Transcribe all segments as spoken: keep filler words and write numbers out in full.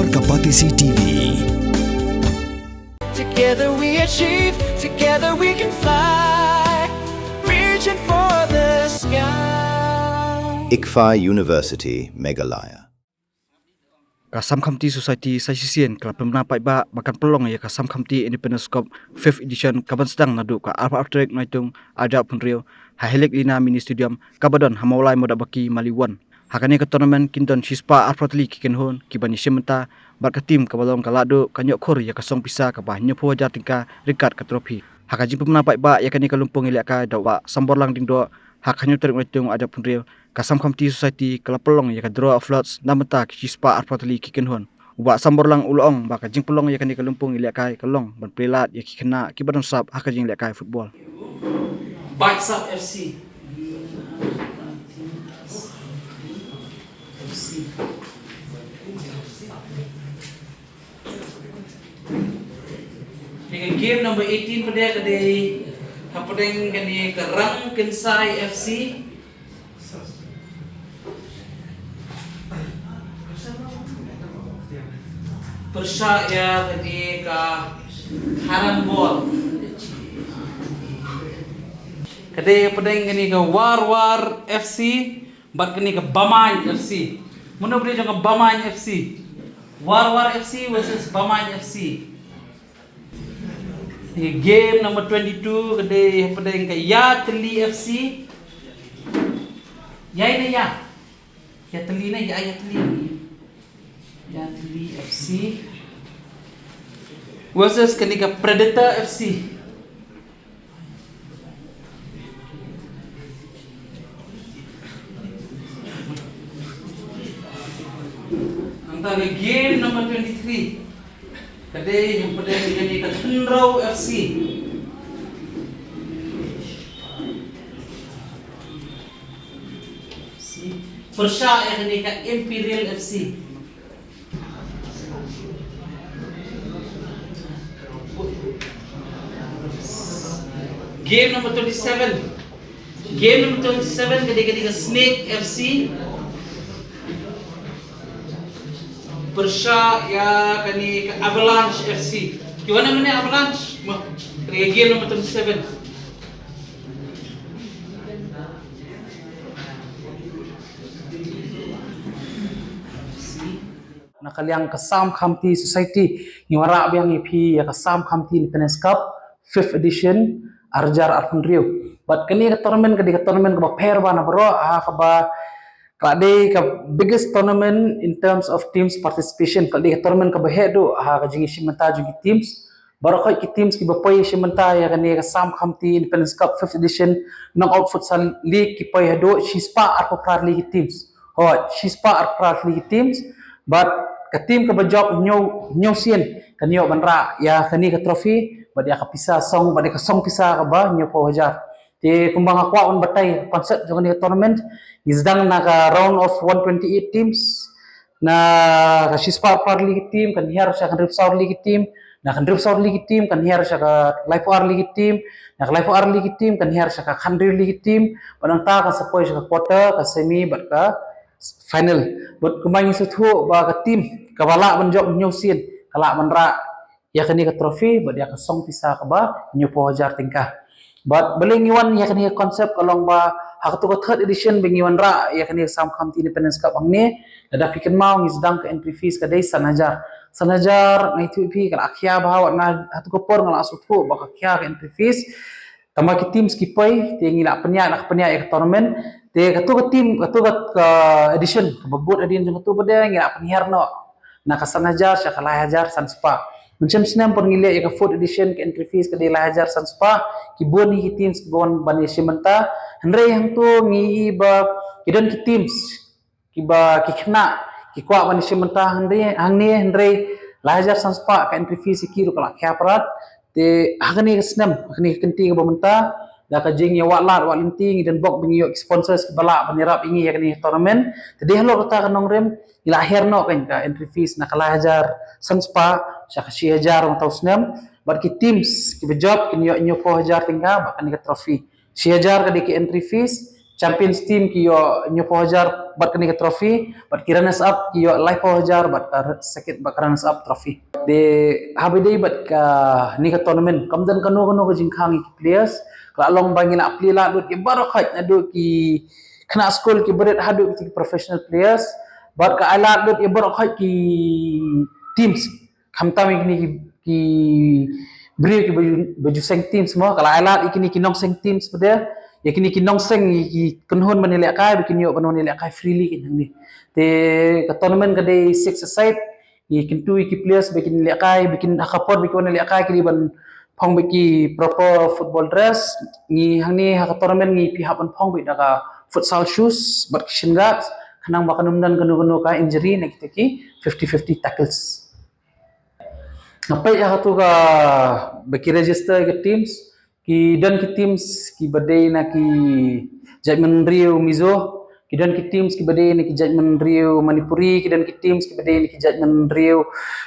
Ka Batesi T V. Together we achieve, together we can fly, reaching for the sky. ICFAI University, Meghalaya. Ka Assam Khamti Society sa shisien ka la pynbna paidbah ba kan pynlong ïa ka Assam Khamti Independence Cup fifth edition ka ban sdang naduh ka arphew tarik Naitung arhajar arphew hynriew ha Hilek Lina Mini Stadium kaba don ha Mawlai Modak Baki, Mali one. Ha kane ka tournament kin don shispah arphew tylli ki kynhun ki ban ïashim bynta bad ka team kaba long ka Lahduh kan ïoh khur ïa ka song pisa kaba hynñiewphew hajar tyngka ryngkat ka trophy. Ha ka jingpynbna paidbah ïa kane ka lympung ïalehkai da u Bah Samborlang Diengdoh ha ka hynñiew tarik Naitung arhajar arphew hynriew, ka Assam Khamti Society ka la pynlong ïa ka draw of lots na bynta ki shispah arphew tylli ki kynhun. U Bah Samborlang u la ong ba ka jingpynlong ïa kane ka lympung ïalehkai ka long ban plie lad ïa ki khynnah kiba don sap ha ka jingïalehkai football. Bikes Up F C. F C. Kane ka game number eighteen pat ka dei hapdeng kane ka Rangkynsai F C pyrshah ïa kane ka Haran Ball. Ka dei hapdeng kane ka Warwar F C bad kane ka Bamaiñ F C. Mano ba dei jong ka Bamaiñ F C? Warwar F C versus Bamaiñ F C. Game number twenty-two ka dei hapdeng ka Ïatylli F C. Ïa ne ïa. Ïatylli ne ïa, Ïatylli. Ïatylli F C versus kane ka Predator F C. Nangta ka game number twenty-three ka dei hapdeng kane ka Hynriew F C pyrshah ïa kane ka Imperial F C. Game number twenty-seven. Game number twenty-seven ka dei, ka dei ka Snake F C pyrshah ïa kane ka Avalanche F C. Ki wan mynne Avalanche? Mo, ka dei game number twenty-seven. Na ka liang ka Assam Khamti Society ngi wanrah biang ïa phi ïa ka Assam Khamti Independence Cup fifth edition arhajar arphew hynriew. Bad kane ka tournament ka dei ka tournament kaba pher bha na baroh, ha kaba ka la dei ka biggest tournament in terms of teams participation. Ka la dei ka tournament kaba heh duh ha ka jingïashim bynta jong ki teams. Baroh khoit ki teams kiba poi shim bynta ïa kane ka Assam Khamti Independence Cup fifth edition knockout futsal league ki poi haduh shispah arphew phra tylli ki teams. Hooid, shispah arphew phra tylli ki teams. Bad ka team kaba jop hynñiew, hynñiew sien kan ïoh ban rah ïa kane ka trophy bad ïa ka pisa song, bad ïa ka song pisa kaba hynñiewphew hajar. Te kumba nga kwah ban batai concept jong kane ka tournament, ngi sdang na ka round of one twenty-eight teams. Na ka shispah arphew phra tylli ki team kan hiar sha ka hynriewphew saw tylli ki team. Na ka hynriewphew saw tylli ki team kan hiar sha ka laiphew ar tylli ki team. Na ka laiphew ar tylli ki team kan hiar sha ka khathynriew tylli ki team. Bad nangta kan sa poi sha ka quarter, ka semi bad ka final. Bad kumba ngi sngewthuh ba ka team kaba lah ban jop hynñiew sien ka lah ban rah ïa kane ka trophy bad ïa ka song pisa kaba hynñiewphew hajar tyngka. Bad balei ngi wan ïa kane ka concept ka long ba ha kato ka third edition ba ngi wanrah ïa kane ka Assam Khamti Independence Cup hangne, lada phi kynmaw ngi sdang ka entry fees ka dei san hajar. San hajar nga ïathuh ïa phi ka la khia bha, wat na hato ka por nga la sngewthuh ba ka khia ka entry fees. Tangba ki teams ki poi, te ngi la pynïaid, la pynïaid ïa ka tournament. Te kato ka team, kato ka, ka edition kaba bud hadien jong kato ba dei ngi la pynhiar noh na ka san hajar sha ka lai hajar san spah. Mynshem snem pat ngi leh ïa ka fourth edition, ka entry fees ka dei lai hajar san spah. Ki bun hi ki teams kiba wan ban ïashim bynta. Hynrei hangto ngi i ba ki don ki teams kiba ki khynnah ki kwah ban ïashim bynta hangne, hangne, hynrei lai hajar san spah ka entry fees ïa ki ruh ka la khia palat. Te ha kane ka snem, ha kane ka kynti kaba mynta, da ka jingïawad lad wad lynti ngi don bok ba ngi ïoh ki sponsors kiba lah ban ïarap ïa ngi ïa kane ka tournament. Te dei halor kata ka nongrim ngi la hiar noh ka entry fees na ka lai hajar san spah sha ka shi hajar mynta u snem. Bad ki teams kiba jop kin ïoh hynñiewphew hajar tyngka bad kane ka trophy. Shi hajar ka dei ka entry fees, champions team ki ïoh hynñiewphew hajar bad kane ka trophy, bad ki runners up ki ïoh laiphew hajar bad ka second bad ka runners up trophy. Te haba ïadei bad kane ka tournament, kam don kano kano ka jingkhang ïa ki players, ka la long ba ngi la plie lad lut ïa baroh khoit, naduh ki khynnah skul kiba rit haduh ki professional players, bad ka ai lad lut ïa baroh khoit ki teams. Khamtam ïa kine ki, ki briew kiba ju, ba ju seng teams mo, ka la ai lad ïa kine ki nongseng teams pat de, ïa kine ki nongseng, ïa ki kynhun ban ïalehkai, ba kin ïoh ban wan ïalehkai freely hangne. Te ka tournament ka dei six-a-side, ïa kyntu ïa ki players ba kin lehkai, ba kin ha ka por ba kin wan lehkai ki dei ban phong bad ki proper football dress. Ngi hangne ha ka tournament ngi pynhap ban phong bad da ka futsal shoes bad ki shin guards, khnang ba kan ym don kano kano ka injury na kita ki fifty fifty tackles. Nga peit ïa katu kaba ki register ïa ki teams, ki don ki teams kiba dei na ki jaitbynriew Mizo, ki don ki teams kiba dei na ki jaitbynriew Manipuri, ki don ki teams kiba dei na ki jaitbynriew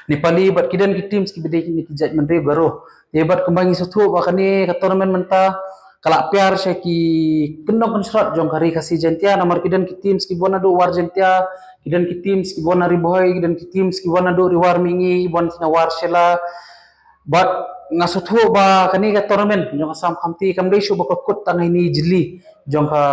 Nepali, bad ki don ki teams kiba dei na ki jaitbynriew Garo. Te bad kumba ngi sngewthuh ba kane ka tournament mynta ka la pynïar sha ki kyndong kynshrot jong ka Ri Khasi Jaiñtia, namar ki don ki teams kiba wan naduh War Jaiñtia, ki don ki teams kiba wan na Ri Bhoi, ki don ki teams kiba wan naduh Ri War Mihngi, kiba wan na War Shella. Bad nga sngewthuh ba kane ka tournament jong ka Assam Khamti kam dei shuh ba ka kut tang ha ine i jylliew jong ka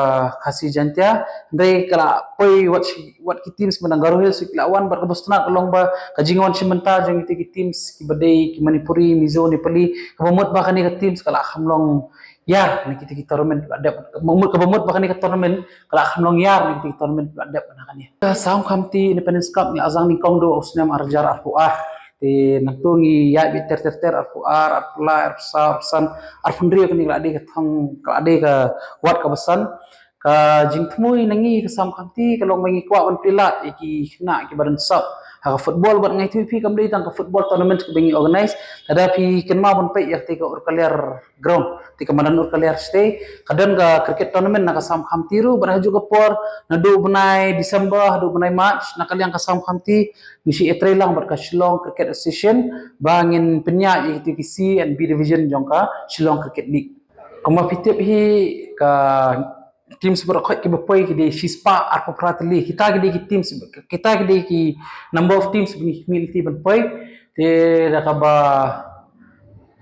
Khasi Jaiñtia. Hynrei ka la poi wat shi, wat ki teams kiba na Garo Hills ki la wan, bad kaba sngewtynnat ka long ba ka jingwan shim bynta jong kita ki teams kiba dei ki Manipuri, Mizo, Nepali, kaba mut ba kane ka teams ka la kham long ïar na kita ki tournament ba la dep. Kaba mut, kaba mut ba kane ka tournament ka la kham long ïar na kita ki tournament ba la dep na kane. Ka Assam Khamti Independence Cup ngi la zang nyngkong duh u snem ar hajar arphew ar. Te nangta ngi ïaid beit ter ter ter, arphew ar, arphew lai, arphew saw, arphew san, arphew hynriew, kane ka la dei ka thong, ka la dei ka wat kaba san. Ka jingthmu na ngi ka Assam Khamti ka long ba ngi kwah ban plie lad ïa ki khynnah kiba don sap ha ka football, bad nga ïathuh ïa phi kam dei tang ka football tournament kaba ngi organize. Lada phi kynmaw ban peit ïa kata ka Urkaliar ground, te ka madan Urkaliar shatei, ka don ka cricket tournament na ka Assam Khamti ruh, bad ha kajuh ka por naduh u bnai December haduh u bnai March, na ka liang ka Assam Khamti ngi shu ïatrei lang bad ka Shillong Cricket Association ba ngin pynïaid ïa kito ki C and B division jong ka Shillong Cricket League. Kumba phi tip hi, ka teams baroh khoit kiba poi ki dei shispah arphew phra tylli. Kita ki dei ki teams, kita ki dei ki number of teams ba ngi khmih lynti ban poi. Te da kaba,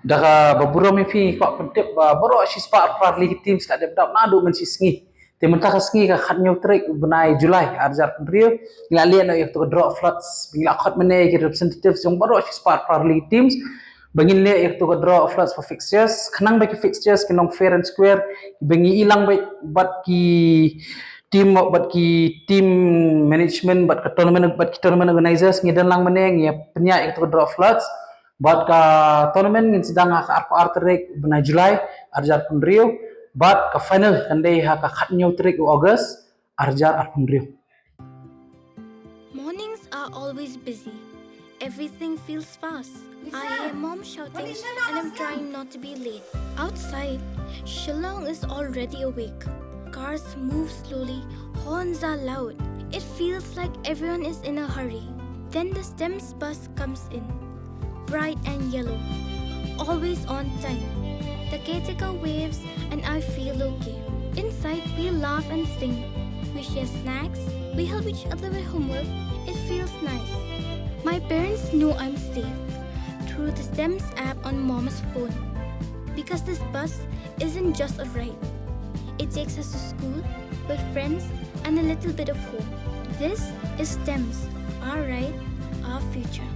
da kaba burom ïa phi, kwah pyntip ba baroh shispah arphew phra tylli ki teams la dep dap naduh mynshisngi. Te mynta ka sngi ka khathynñiew tarik u bnai July ar hajar arphew hynriew, ngi la leh noh ïa katu ka draw of lots, ngi la khot mynne ïa ki representatives jong baroh shispah arphew phra tylli ki teams ba ngin leh ïa katu ka draw of lots for fixtures, khnang ba ki fixtures kin long fair and square, ba ngi i lang bad, bad ki team, bad ki team management, bad ka tournament, bad ki tournament organizers, ngi don lang mynne, ngi ïa pynïaid ïa katu ka draw of lots. Bad ka tournament ngin sdang ha ka arphew ar tarik u bnai July ar hajar arphew hynriew, bad ka final kan dei ha ka khathynñiew tarik u August ar hajar arphew hynriew. Mornings are always busy. Everything feels fast. I hear mom shouting and I'm trying not to be late. Outside, Shillong is already awake. Cars move slowly, horns are loud. It feels like everyone is in a hurry. Then the STEMS bus comes in. Bright and yellow. Always on time. The caretaker waves and I feel okay. Inside, we laugh and sing. We share snacks. We help each other with homework. It feels nice. My parents know I'm safe through the STEMS app on mom's phone. Because this bus isn't just a ride. It takes us to school, with friends, and a little bit of home. This is STEMS, our ride, our future.